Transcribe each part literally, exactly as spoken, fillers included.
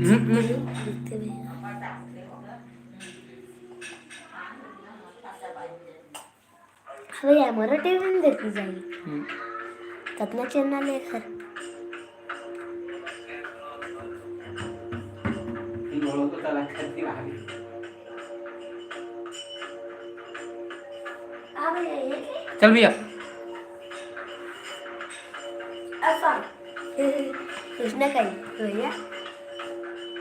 हम्म, हम्म। अबे यार, मोरो टीवी में देखी जाई। हम्म। कतना चैनल है एकर? चल भैया। ऐसा। कुछ ना कही, भैया।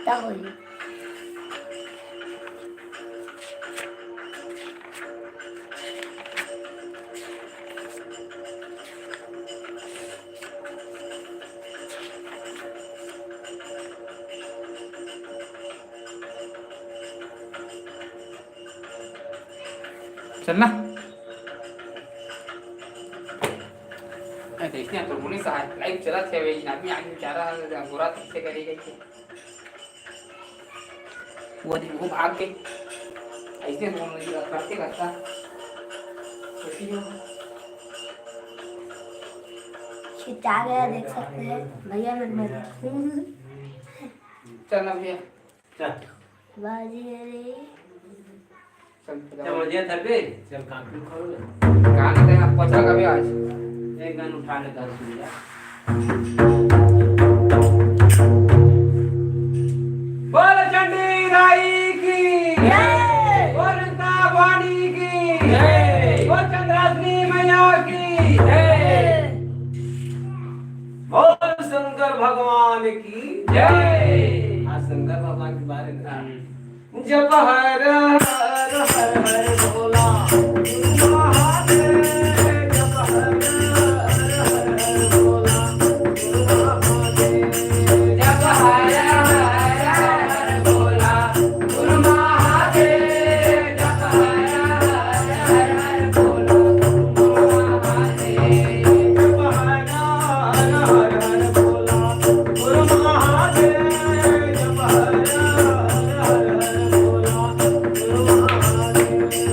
तब होई। चलना। ए, देखिए तो मुनीस साहब, लाइव चलत हे, वे आदमी आगे बेचारा गोरा कैसे करी गई है। वो दे-, वो भाग के ऐसे बोल रही है, करते करता। छिटा गया, देख सकते हैं। भैया, मैं, मैं चल ना भैया। चल। बाजी रे। चल, चल, बजिया था बे। चल, कान खोल ले। गाना देना, पचरा का भी आज। एक गाना उठा ले, गाना सुन जा। बोल चंडी दाई की जय। बोल रंता भवानी की जय। बोल चंद्रासिनी मैया की जय। बोल शंकर भगवान की जय। आज शंकर भगवान के बारे में। हम्म। जप हर हर हर हर भोला, गुरु महादेव, जप हर हर हर हर भोला, गुरु महादेव, जप हर हर हर भोला, गुरु महादेव, जप हर हर हर हर भोला, गुरु महादेव, जप हर हर हर हर भोला, गुरु महादेव, जप हर हर हर हर भोला, गुरु महादेव।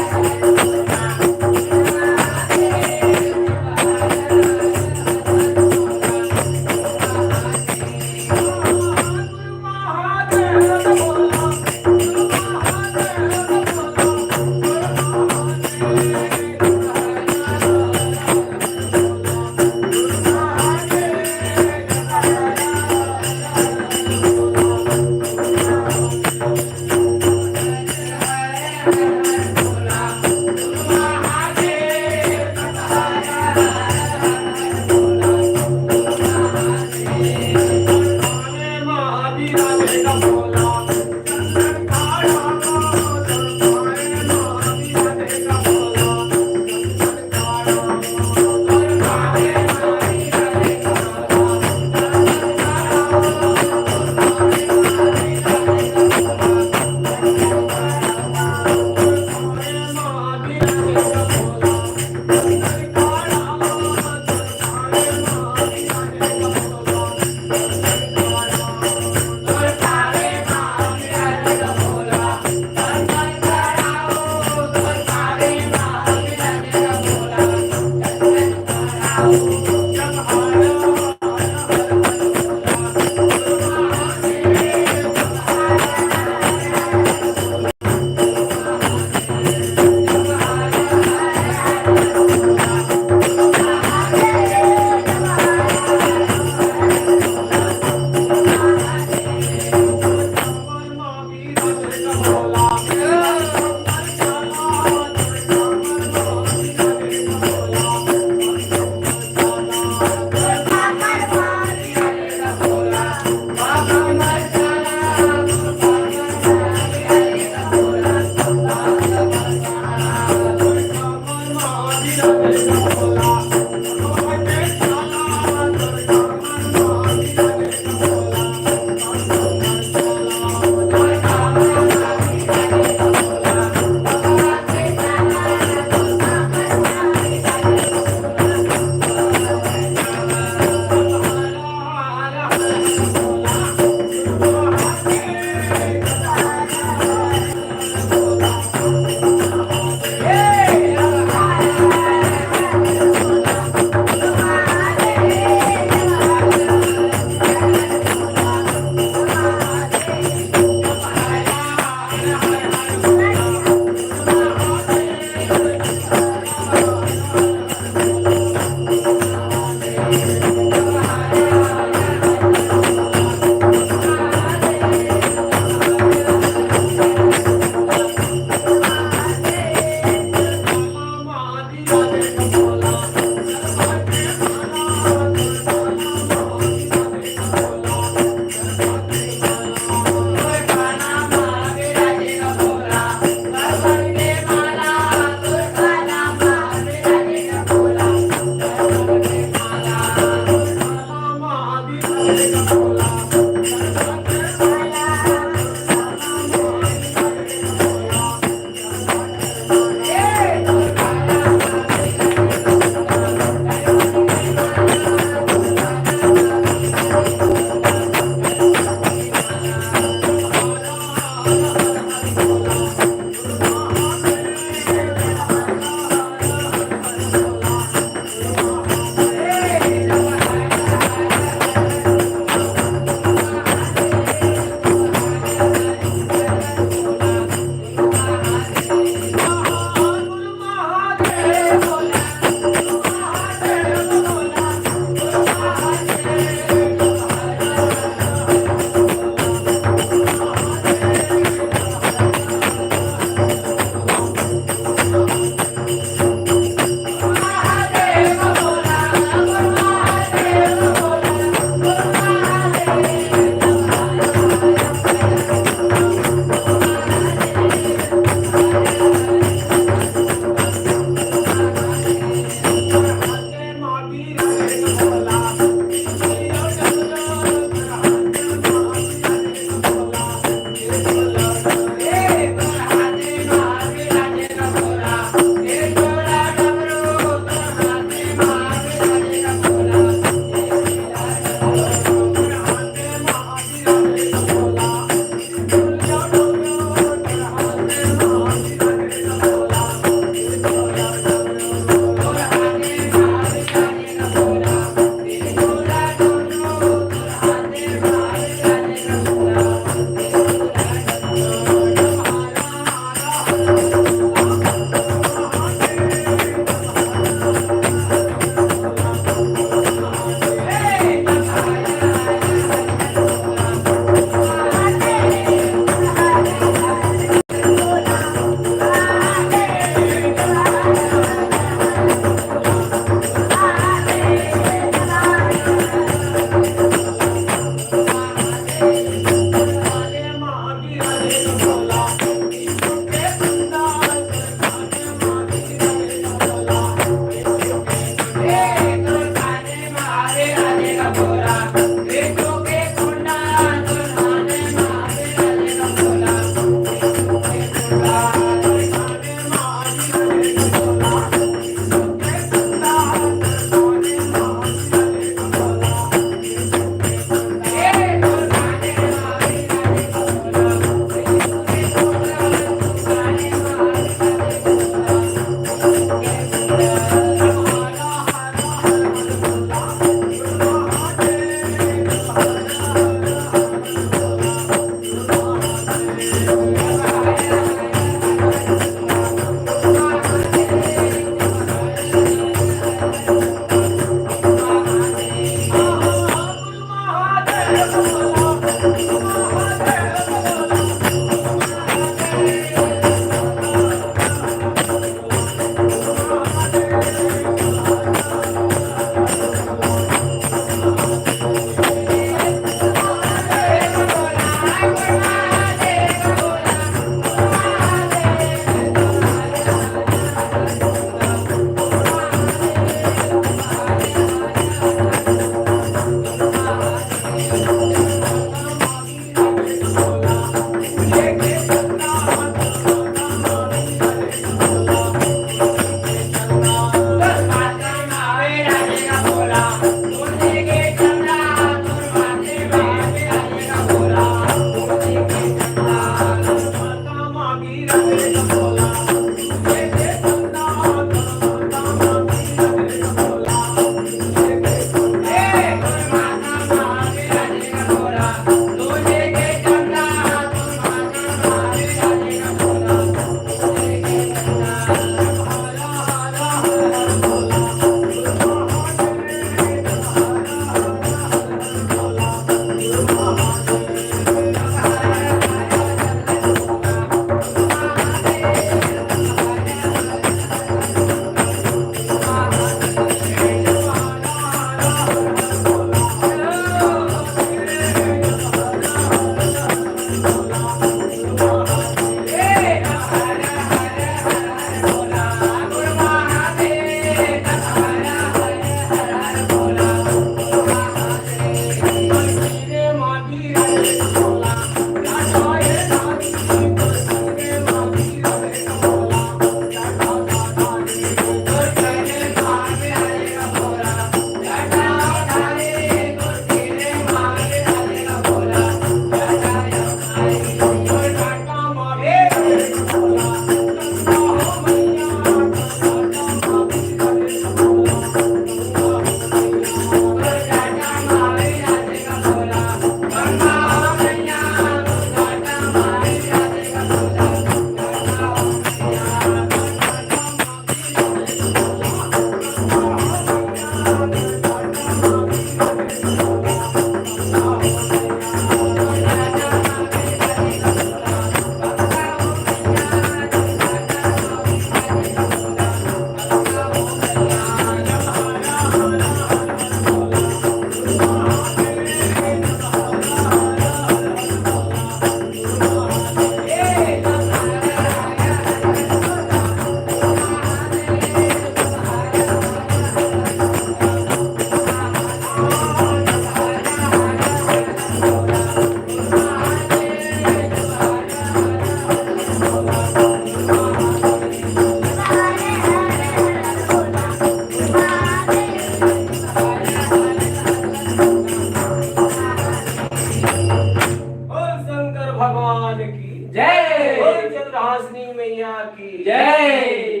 हासनी मैया की जय।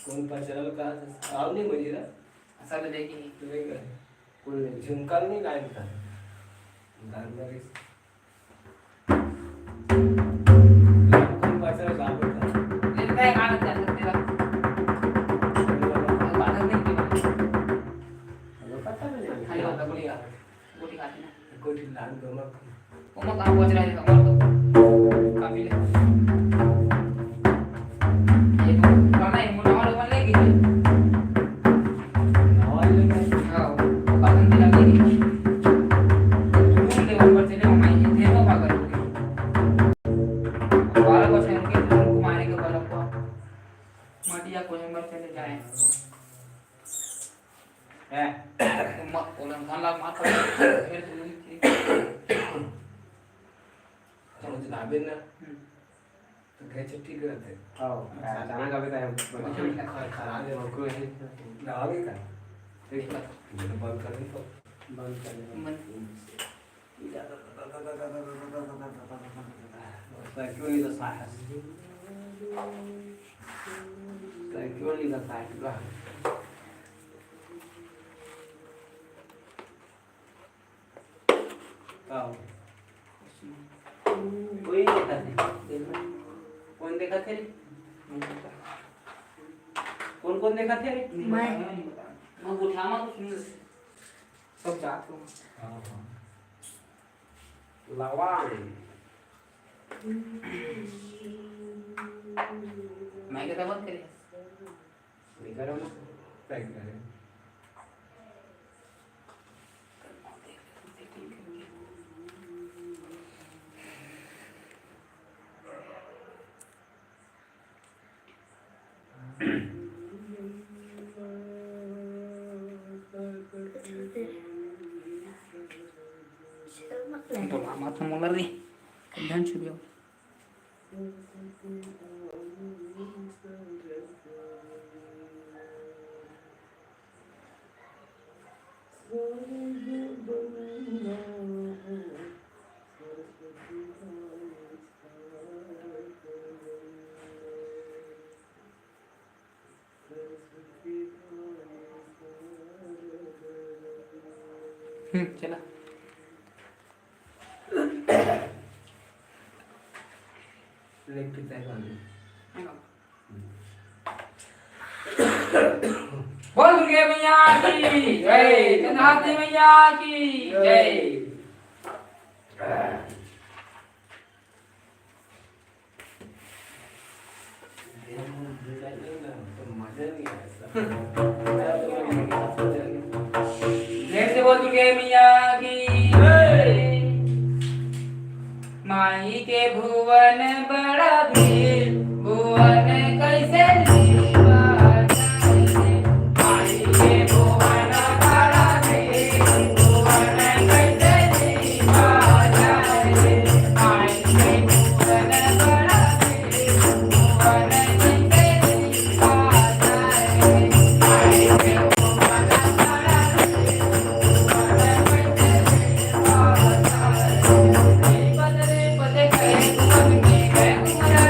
कौन पचरल का? आओ नहीं मुझे ना। असल में देखी। तो नहीं कर। कौन नहीं? झुमका नहीं लाइन का। गान में कौन पचरल का बोलता? ये तो है, गाना चल सकते हो। वो बात नहीं की। वो पता नहीं। खाली बात बोलिए आप। गोटी खाती ना। गोटी लान दो मत। वो मत आप पहुंच रहे हैं, और तो काफी ले। ये तो करना है, मुंह नवा लोगन लेके। नवा लेके? हाँ, वो बात हम दिला देंगे। मुंह के ऊपर चले, हम आएंगे, थे ना पागल हो गए। बारह बजे उनके, उनको मारेंगे बारह को। मटिया को नंबर चले जाए। हैं? मत बोलन, धान लाग मार पड़। फिर तू नहीं ठीक। समझ ना आवे ना। हम्म। तो गए छुट्टी करते। हाँ, अच्छा। अचानक अभी तो हम खर-, खराब है, हमको है। ना आवे का? ठीक है। ये तो बंद कर दे तो। बंद कर दे। बंद। Thank you, Lisa Science. Thank you, Lisa Science. का हो? कोई नहीं देखा थे। कौन देखा थे रे? कौन, कौन देखा थे रे? मैं। मैं उठा, मैं कुछ नहीं। सब जात हो। हाँ, हाँ। लवान। मैं कहता बंद करे। नहीं करो ना। Thank you। बोला मत मोला रे, कल्याण छुप जाओ। हम्म, चला। ले, कितना है पानी? बोल दुर्गे मैया की जय, चंद्रहासी मैया की जय। जय से बोल दुर्गे मैया की जय। माई के भुवन बड़ा भीड़, भुवन कैसे लीवा जाए। माई के भुवन बड़ा भीड़, भुवन कैसे लीवा जाए। माई के भुवन बड़ा भीड़, भुवन कैसे लीवा जाए। माई के भुवन बड़ा भीड़, भुवन कैसे लीवा जाए।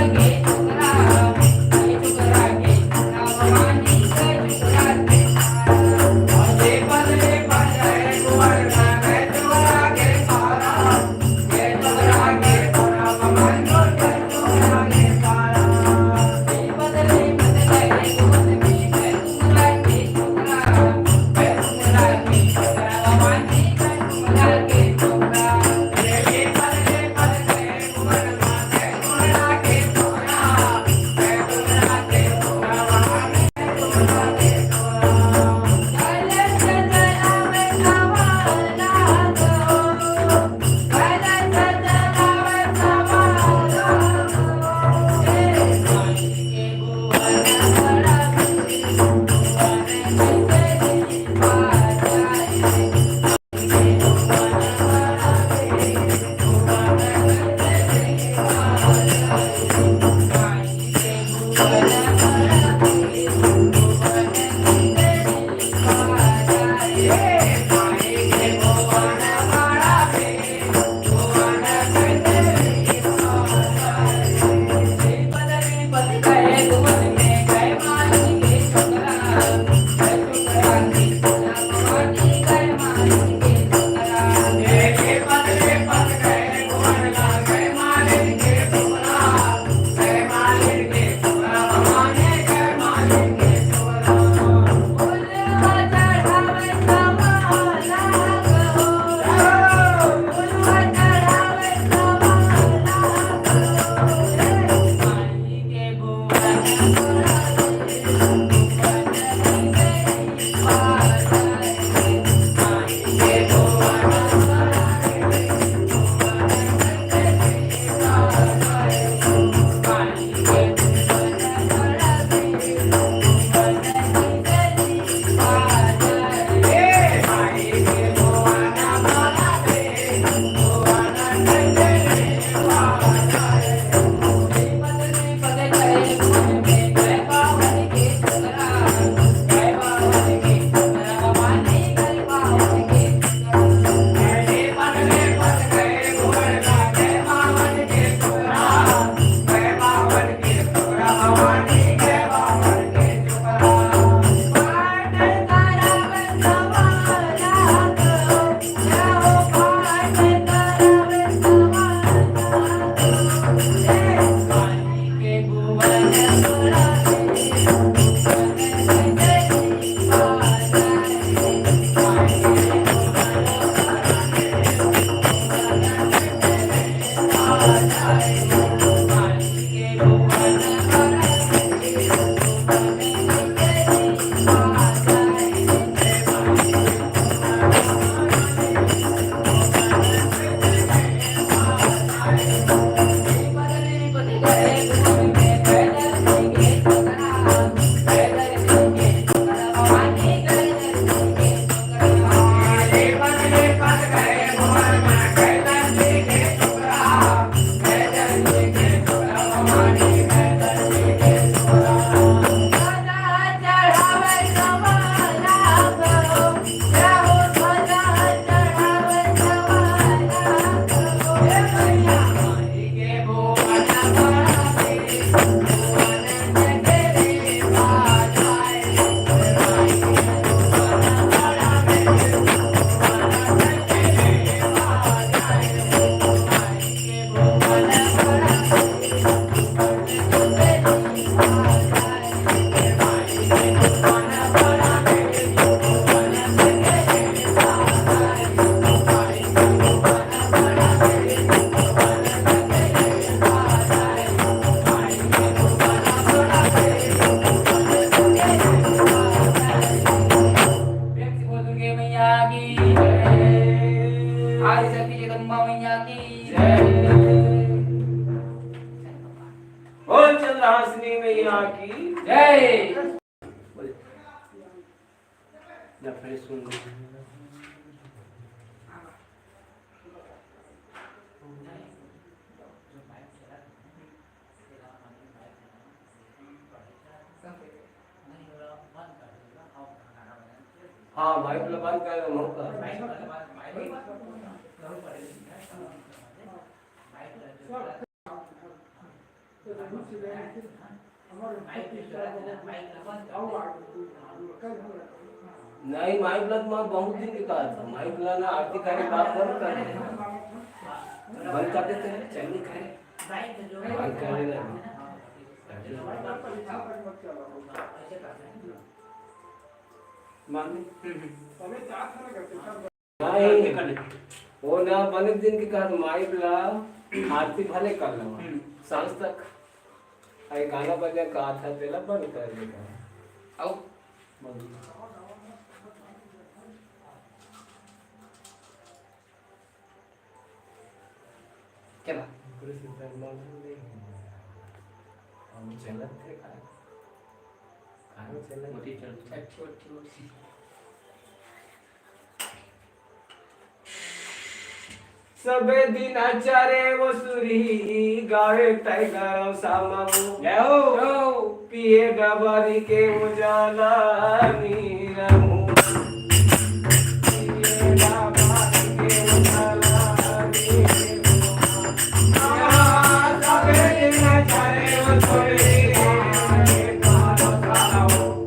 मैया की जय। बोल चंद्रहासिनी मैया की जय। या फिर सुन लो। हाँ, माइक ला बंद कर दो, मौका। नहीं, माइक ला तो मैं बहुत दिन के कहा था, माइक ला ना आरती करे, बात करो कर। बंद कर देते हैं, चलनी करे। बंद कर देना। मान ली। नहीं, वो ना बने दिन के कहत माइक ला आरती भले कर लो। हम्म। सांझ तक। अरे गाना बजा का था, तेला बंद कर दे का। आओ। बंद। चला। पूरे से बंद नहीं होगा। हम चलत थे का? कहाँ चलत? मोती चलत। अच्छा, मोती, मोती। सबे दिन आचारे वो सुरही गावे तय गरव सामा वो। जय हो। पिए डबरी के उजाला नीरमू। पिए डबरी के उजाला नीरमू। सबे दिन आचारे वो सुरही गावे तय गरव सामा वो।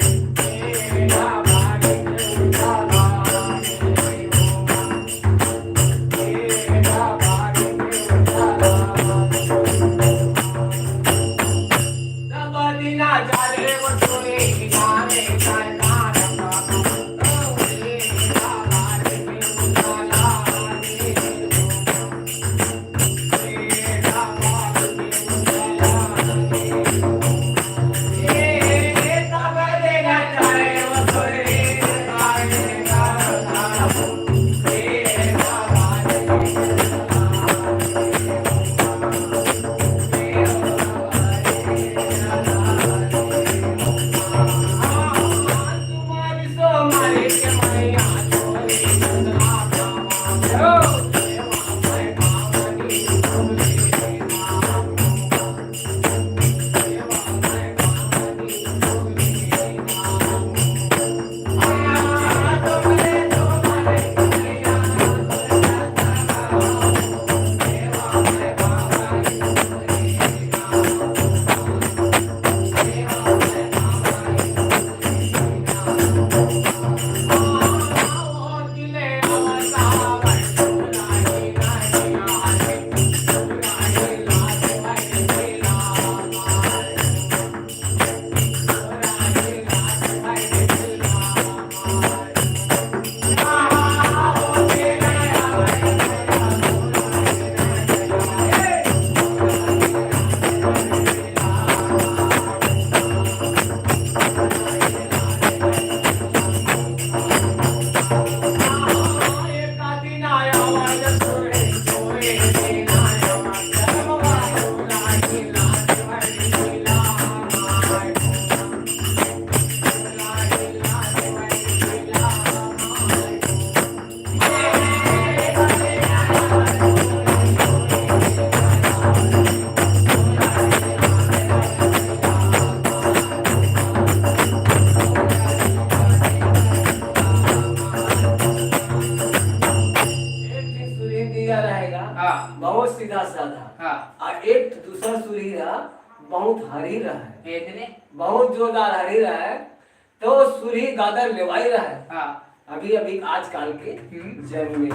एक ठे सुरही दिया रहेगा, हाँ। बहुत सीधा साधा। हाँ। और एक दूसरा सुरही रहा, बहुत हरी रहा है। इतने? बहुत जोरदार हरी रहा है। तो सुरही गादर लेवाई रहा है। हाँ। अभी, अभी आजकल के हम्म। जन्मे।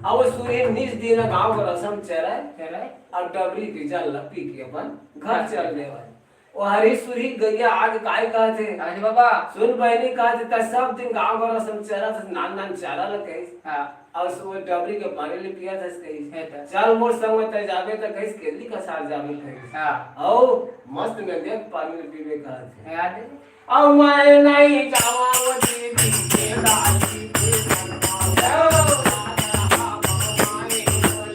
अब वो सुरही निस दिन गाँव के रसम चले चले। और डबरी के जल ला पी के अपन घर हाँ। चल देवाई। ओ हरी सुरही गैया आगे काय कहत हे? अरे बाबा। सुन बहिनी कहत हे, त सब दिन गाँव घर सब चरत हस, नान नान चारा ल कहिस। हाँ। अउ सुबह डबरी के पानी ल पियत हस कहिस। हे त। चल मोर संग में तै जाबे त कहिस, केली कसार जाबे कहिस। हाँ। अउ मस्त नदिया के पानी ल पीबे कहत हे। हे, आ दे। अउ मैं नहीं जावा वो दीदी के दादी के संग। ओ, राधा, राधा, राधा, राधा,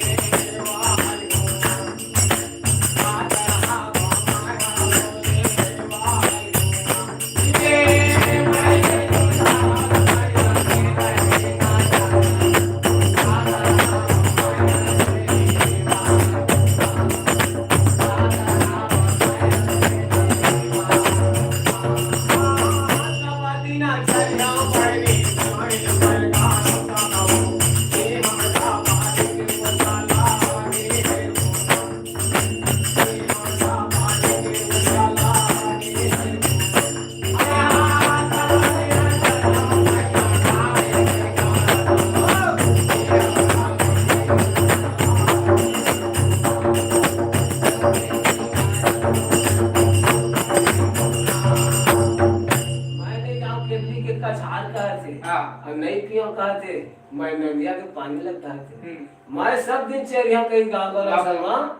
मैं नदिया के पानी लग कहाथे। हम्म। मैं सब दिन चरिहा कहिस गाँव वाला गाँव संगमा,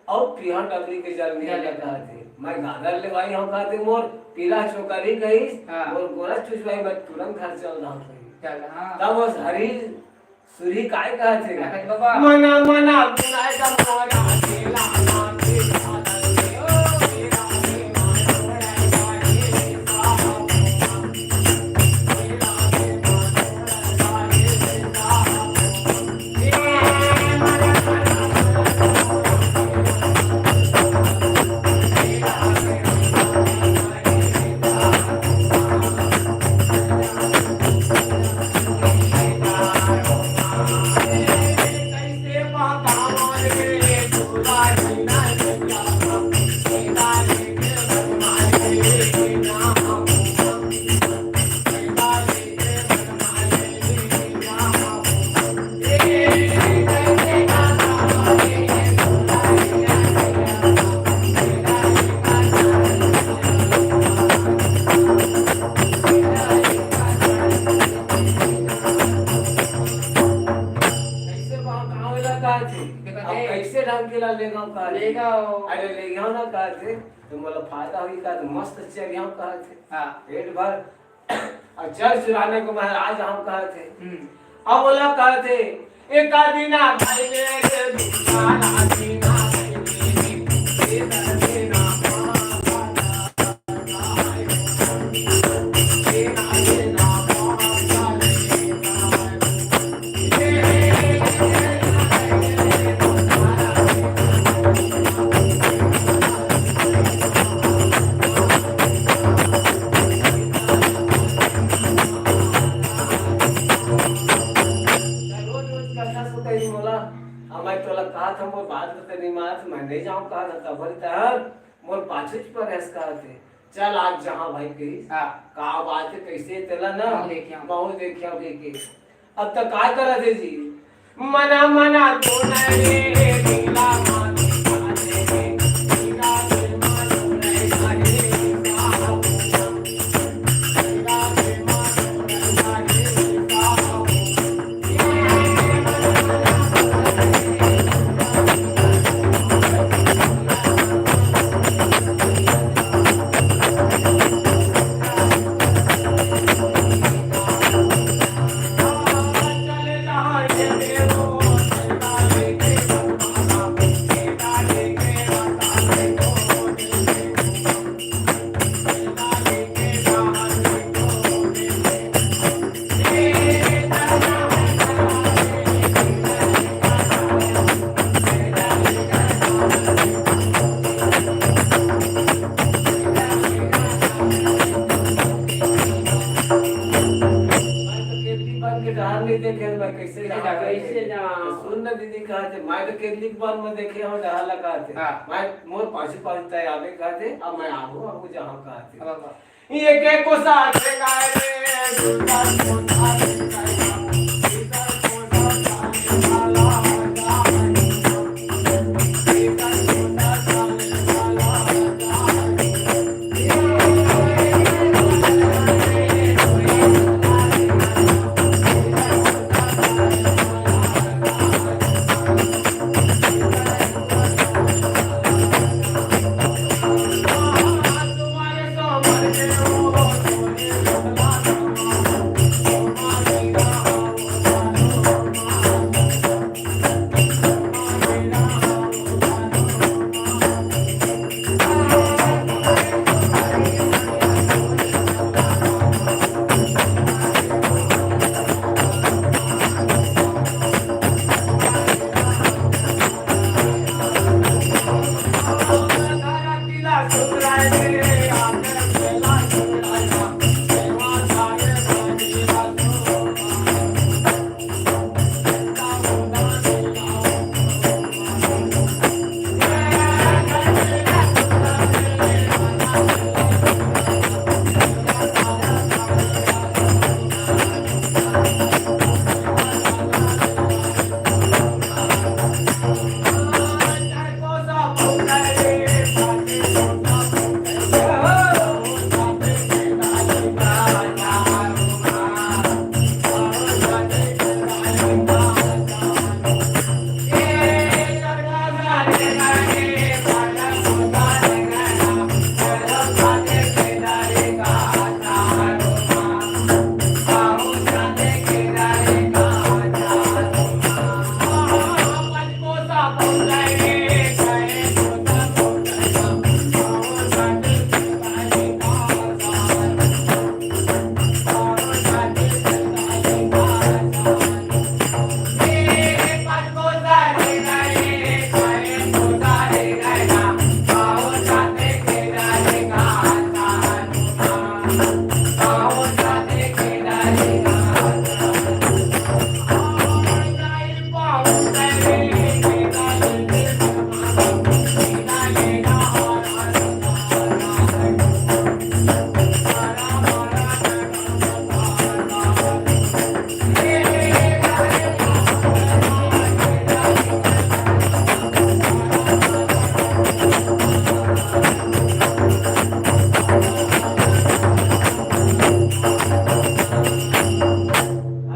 अउ पीहा डबरी के जल निया जल लग कहाथे। मैं गादर लेवाई हँव कहाथे, मोर पीला चोकरी कहिस, हाँ। मोर गोरस चुचवाही, मैं तुरंत घर चल रहा हूँ कहिस। चल, हाँ। तब वो हरी सुरही काय कहाथे? काय कहाथे बाबा? मना मना बुनाए का मोरा, केला माटी कइसे बा-, गाँव वाला कहाथे? देखा अब दे। कइसे ढंग के ला लेगव कहाथे? लेगव। अरे लेगव ना कहाथे, त मोला फायदा होही कहाथे, मस्त चरिहा कहाथे। हाँ। पेट भर अउ चर चुराने को महाराज हँव कहाथे। हम्म। अब ओला कहाथे, एका दिना भाई ले रे, दूसरा दिना भाई ले रे, तीसरा दिना रोज रोज कथा सुनई मोला, अब मैं तोला कहाथँव, मोर बात ल त नइ मानत, मैं नइ जाँव कहाथँव, तब बोले, "तहर मोर पाछूच परेस कहाथे, चल आज जहाँ भाई कहिस।" हाँ। का बात हे, कइसे तेला ना? महूँ देखे हँव। महूँ देखे हँव कहिके। अब त का करत हे जी? मना मना तो नहीं रे, ढीला मार ढीला रे, मार रे, ढीला रे, मार रे, ढीला रे, मार रे, ढीला रे। मैं तो केतली बन के डहर नइ देखे, मैं कइसे जाँव? कइसे जाँव? सुन ना दीदी, कहाथे, मैं तो केतली बन म देखे हँव डहर ला कहाथे। हाँ। मैं मोर पाछू पाछू तैं आबे कहाथे, अब मैं आगू आगू जाहूँ कहाथे। अब, अब। ये के को साथ गाए रे, दूसरा को साथ गाए, तीसरा को साथ गाए, वाला गाए।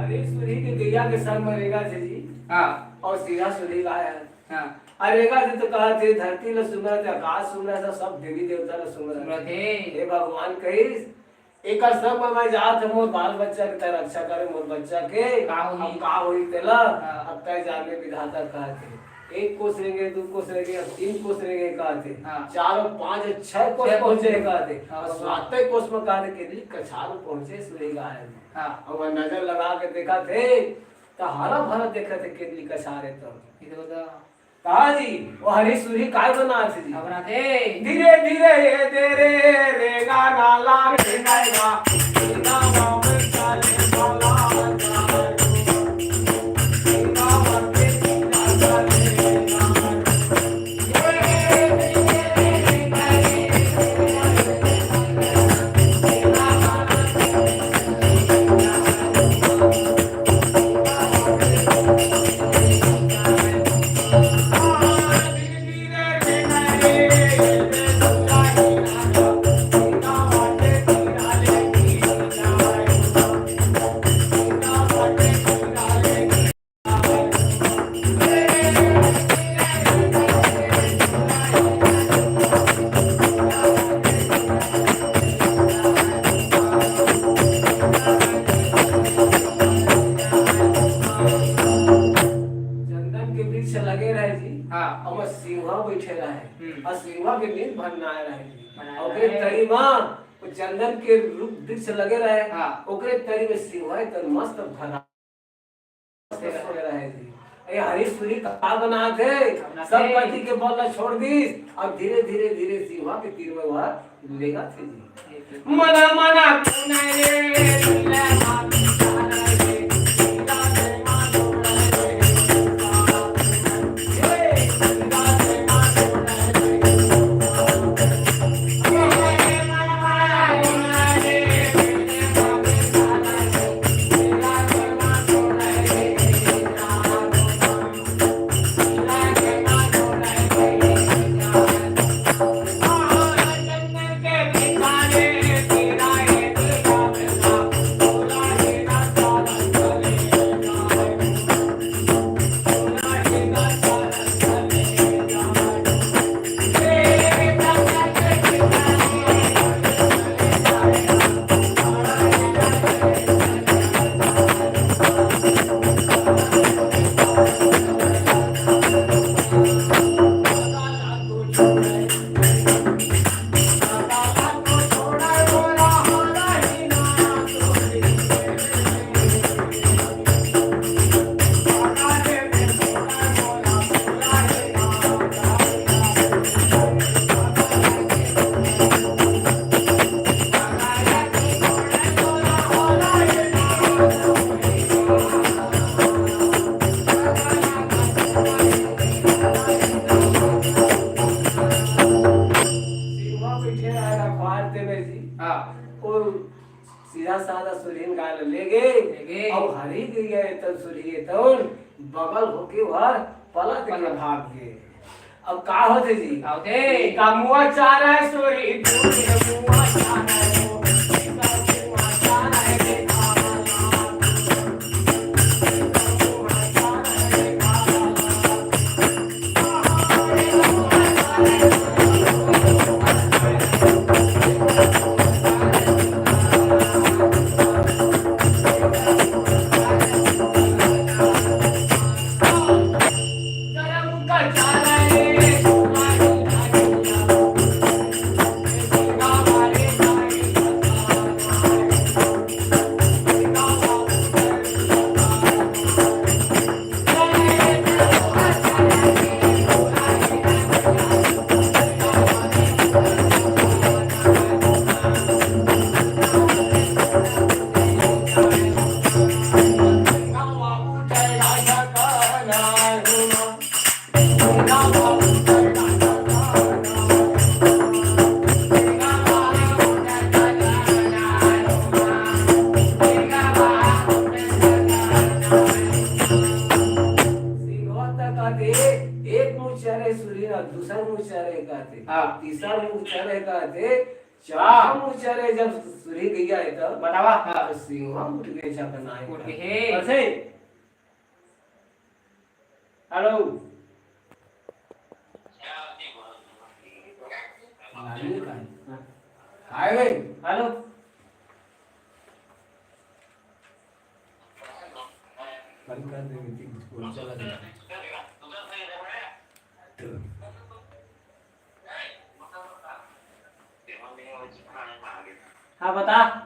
अरे सुरही के गैया के संग में रेंगथे जी। हाँ। अउ सीधा सुरही गाय हे। हाँ। अरे रेंगथे तो कहथे, धरती ल सुमरथे, आकाश सुमरथे, सब देवी देवता ल सुमरथे। सुमरथे। हे भगवान कहिस, एकर संग में मैं जात हँव, मोर बाल बच्चा के तैं रक्षा करे, मोर बच्चा के। का होही? अब का होही तेला? हाँ। अब तैं जान ले विधाता कहथे। एक कोस रेंगे, दू कोस रेंगे, अब तीन कोस रेंगे कहथे। हाँ। चार अउ पाँच, छह कोस छह कोस पहुँचे रेंगे। कहथे। हाँ, अउ भगवान। सातवें कोस में कहथे, केदली कछार पहुँचे सुरही गाय। हाँ। अउ वह नजर लगा के देखथे, त हरा भरा देखथे केदली कछार हे तो। ये तो बता। कहा जी, वो हरी सुरही काय बनाथे जी? अब बनाथे। धीरे धीरे ये दे रे, रेंगा ना लाल रेंगा ना, रेंगा ना बैठा रेंगा ना, रेंगा ना बैठा रेंगा ना। चंदन के वृक्ष लगे रहे जी। हाँ। अउ सिंहा बैठे रहे। हम्म। अउ सिंहा के नींद भर ना आए रहे जी। बनाए अउ रहे। ओकरे तरी मा वो चंदन के रुख वृक्ष लगे रहे। हाँ। ओकरे तरी में सिंहा एकदम मस्त भरा मस्त सोए रहे जी। ये हरी सुरही का बनाथे, अपना सब से। कति के बल ला छोड़ दिस, अब धीरे, धीरे, धीरे सिंहा के तीर में वह लेगथे जी। मना, मना, तू नहीं रे, सिंहा बैठे रहे रखवार तेमे जी। हाँ। वो सीधा साधा सुरहीन गाय ल ले गे। ले गे। अउ हरी गई है तब सुरही तउन बगल होके वह पलट के पलट। भाग गे। अब का होथे जी? का होथे? एक मुआ चारा है सुरही, दूसरे मुआ चारा है वो, तीसरा मुआ चारा है देखा। सिंघवा त कहते, एक मुँह चरे सुरी ना, दूसर मुँह चरे कहते। हाँ। तीसर मुँह चरे कहते, चार मुँह चरे जब सुरी गैया है तब। बतावा। हाँ। तो सिंघवा उठ गए, झपनाए उठ गए। कैसे? हेलो। हाय रे। हेलो। बंद कर दे, मीटिंग को चला दे। हाँ, बता।